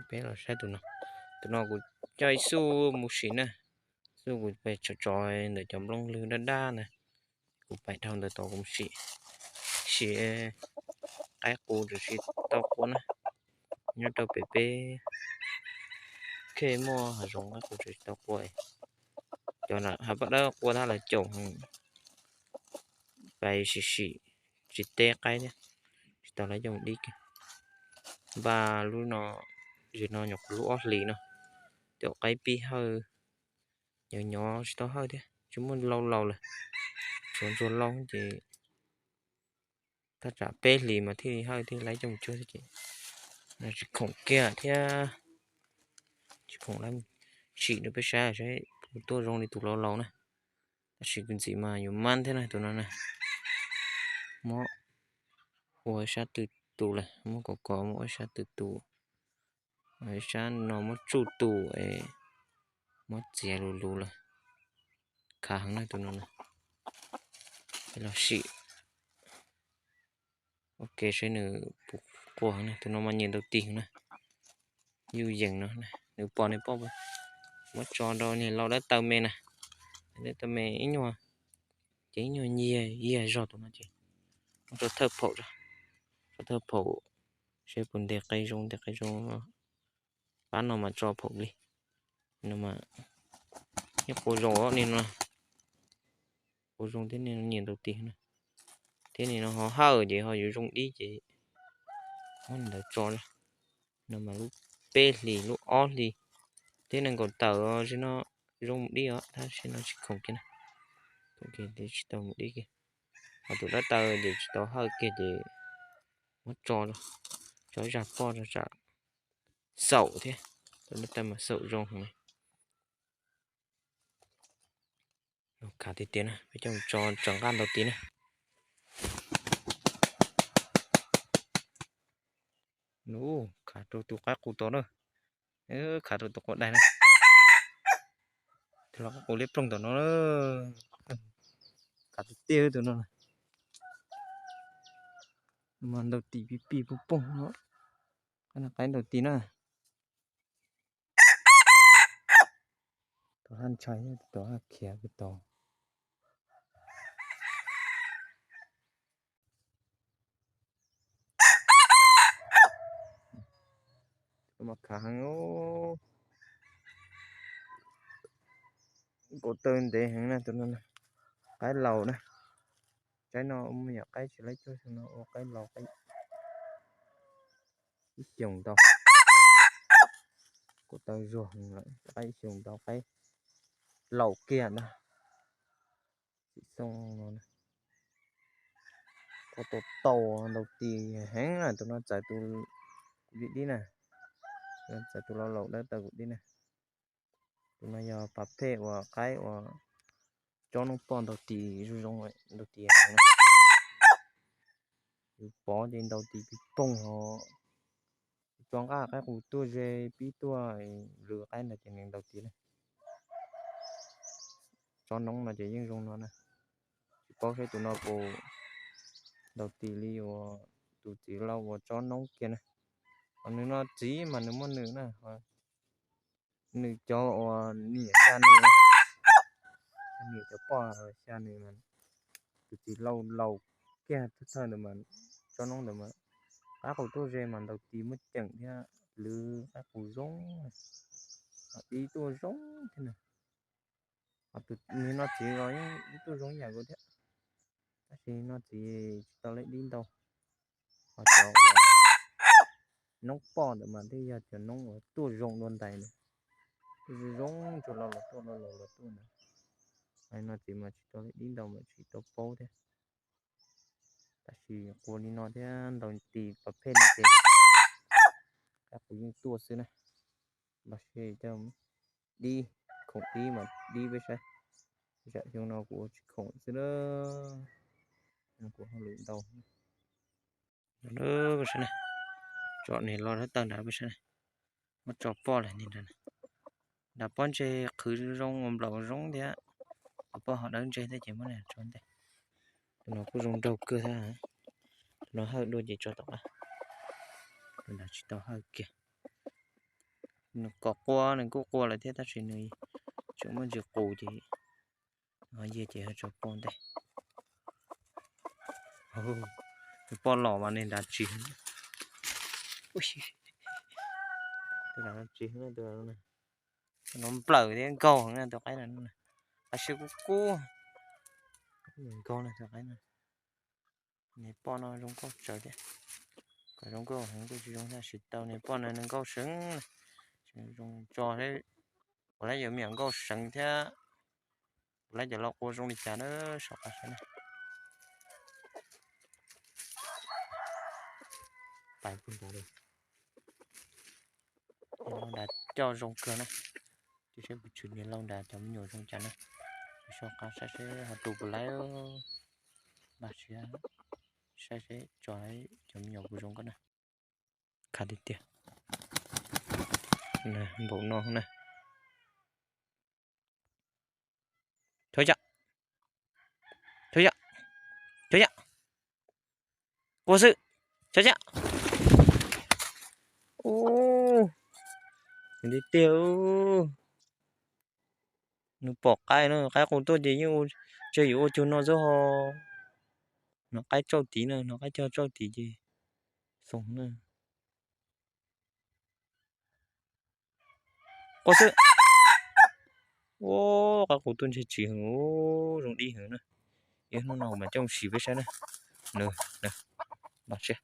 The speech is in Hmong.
Peb los saib tus no. Tus no kuv coj ib xub mus sim na. Xub kuv pem tso tso ntawm cov nplooj lwg dab dab na. Kuv pem dhau ntawd tod kuv mus sim, sim qaib qus tsis tau qua na. Nyob rau pem peb khej muaj hav zoov qaib qus tsis tau qua. Cov hav paj dawb qua thab lawv caum, pais sim sim tsis teb qaib thiab, tsis tau lawv coj mus dib kiag. Npaj lub no, zim no nyuam qhuav lub ob hlis no, caum qaib pib hawj, nyob nyob tsis tau hawj thiab, tsis muaj lau laus lawm, tshuav ntsuag lau ces thaj tsam peb hlis mas thiaj li hawj thiaj li coj mus cuag thiab ces tsis khoom kiag thiab. Tsis khoom lawv sim rau peb saib saib puas tuaj zoo li tus laus laus na. Tab sis kuv ntxiv mas yuav mab thiab na tus no na. Muab ua ib sab twg tus lawm, muab kom kov muab ua ib sab twg tus, ib sab no muab tsuj tus es muab txiav lus lus lawm. Khav heev na tus no na. Los sim ua ke saib nws puas qua heev na. Tus no mas nyiam ntaus tis heev na. Yuj yeem no, nws pom nws poj, muab tso rau niag lau dawb taw me na. Dawb taw me ib nyuag, ces ib nyuag nyiag yiag zog tus no ces muab tso thawj phaum, tso thawj phaum seb puas ntes qe zoo, ntes qe zoo pab no mas tso phaum li no mas yeej qua zoo os ni no. Qua zoo thiab, nyiam ntaus tis na. Thiab nim no ho hawj ces ho yuav zoo dib ces muab ntawd tso no mas lub peb hlis lub ob hlis thiab nees nkaum tawm os, no zoo mus dib os, tab sis no tsis khoom kiag na. Khoom kiag tsis tau mus dib kiag. Ho tus dawb taw ces tsis tau hawj kiag ces muab tso, tso zaj poj rau tsam xaum thiab. Tus dawb taw mas xaum zoo heev. Khav tiag tiag na, peb coj mus tso tsawv nqaj ntaus tis na. Khav rau tus qaib qus tod na, khav rau tus quav daig na. Tus los qaib qus liab ploog tom no, khav tiag tiag tus no. Mas ntaus tis pij pij pooj pooj no, qaib no qaib ntaus tis na. Tus haj ntshai, tus haj khiav pem tod. Mas khav heev, nkaus taw ntev heev na tus no. Qaib laus na, tsaib no muaj yam qaib tsis laib cuag xyoo no ua qaib laus, qaib ib xyoos ntau. Nkaus taw zuag heev lawm, qaib ib xyoos ntau, qaib laus kiag ntag. Txim xoo no, tau tau tau ntaus tis heev na, tus no txawv tus kuv dib dib na, txawv tus laus laus dawb taw kuv dib na. Tus no yog pas phej uas qaib uas tsob noob poj ntaus tis zoo zoo, ntaus tis heev na. Yus pov ces ntaus tis pij pooj ho tso nqaj qaib qus tuaj ze pib tuaj lwv qaib ntawd ces nws ntaus tis na. Tsob noob no ces yeej zoo no na. Tsis paub saib tus no puas ntaus tis li uas tus txiv laus uas tsob noob kiag na. Ho nws no txiv mas nws muaj nws na, nws cov uas niam xya nws, niam cov poj xya nws, tus txiv laus laus kiag thawj thawj ntawd mas tsob noob ntawd mas qaib qus tuaj ze mas ntaus tis muaj ceem thiab, lwv qaib qus zoo, dib tuaj zoo thiab na. Ho tus niag no txiv los yeej tuaj zoo ib yam nkaus thiab, tab sis no txiv tsis tau laib dib ntau. Ho cov noob poj ntawd mas thiaj yog cov noob uas tuaj zoo dua ntais na, tuaj zoo zoo tsuas laus los tuaj, laus los tuaj na. No txiv mas tsis tau laib dib ntau mas tsis tau paub thiab. Tab sis qua li no thiab ntaus tis pas phej no ces qaib qus yeej tuaj xwb na. Npaj siab coj dib, khoom dib mas dib peb saib. Tsam xyoo no kuv tsis khoom xwb na, kuv hauj lwm ntau. Peb saib na, tso niag lo dawb taw nrad peb saib na, muab tso poj lawm ni nrad. Nrad pob ntseg qhwv zoo ua nplaum zoo thiab, poj ho dawb ntseg thiab ces muab tso ntej. Tus no kuj zoo nraug kawg thiab, tus no hawj dua ces tso tom qab, tus nrad tsis tau hawj kiag. Nws kom qua, nws kuj qua lawm thiab tab sis nws tseem muaj ntsis qus ces, yog ces ho tso poj ntej. Nws poj los mas nws nrad tsis, tsis, no nplawm thiab nkaug heev na tus qaib no, qaib siab kub kub, nkaug na tus qaib no. Nws poj no zoo nkauj tsawv thiab, kom zoo nkauj heev kuj tsis zoo thiab, tab sis tau nws poj no nws nkauj seev, zoo tso, puas laib yuav me nyuam nkauj seev thiab, puas laib cov los qua zoo li cas na, sau qab saib na. Pais puag nrad li, niam laus nrad coj zoo kawg na, cia saib puas tshwm niam laus nrad cov me nyuam zoo cas na, sau qab saib seb ho tus puas laib, npaj siab saib seb tso cov me nyuam puas zoo nkauj na. Khav tiag tiag, npaum no na. Chov yam, chov yam, chov yam, qua xwb, chov yam. Ub, tiag tiag, nws pom qaib no, qaib qus tuaj ces yeej ua, ntshe yuav ua cuag no xwb ho. Hnov qaib tsauj tid na, hnov qaib cog tsauj tid ces xoo na. Qua xwb. Ua, qaib qus tuaj ntshe tsiv heev, zoo dib heev na. Ib hnub no mas coj mus sim peb saib na. Nws, npaj siab.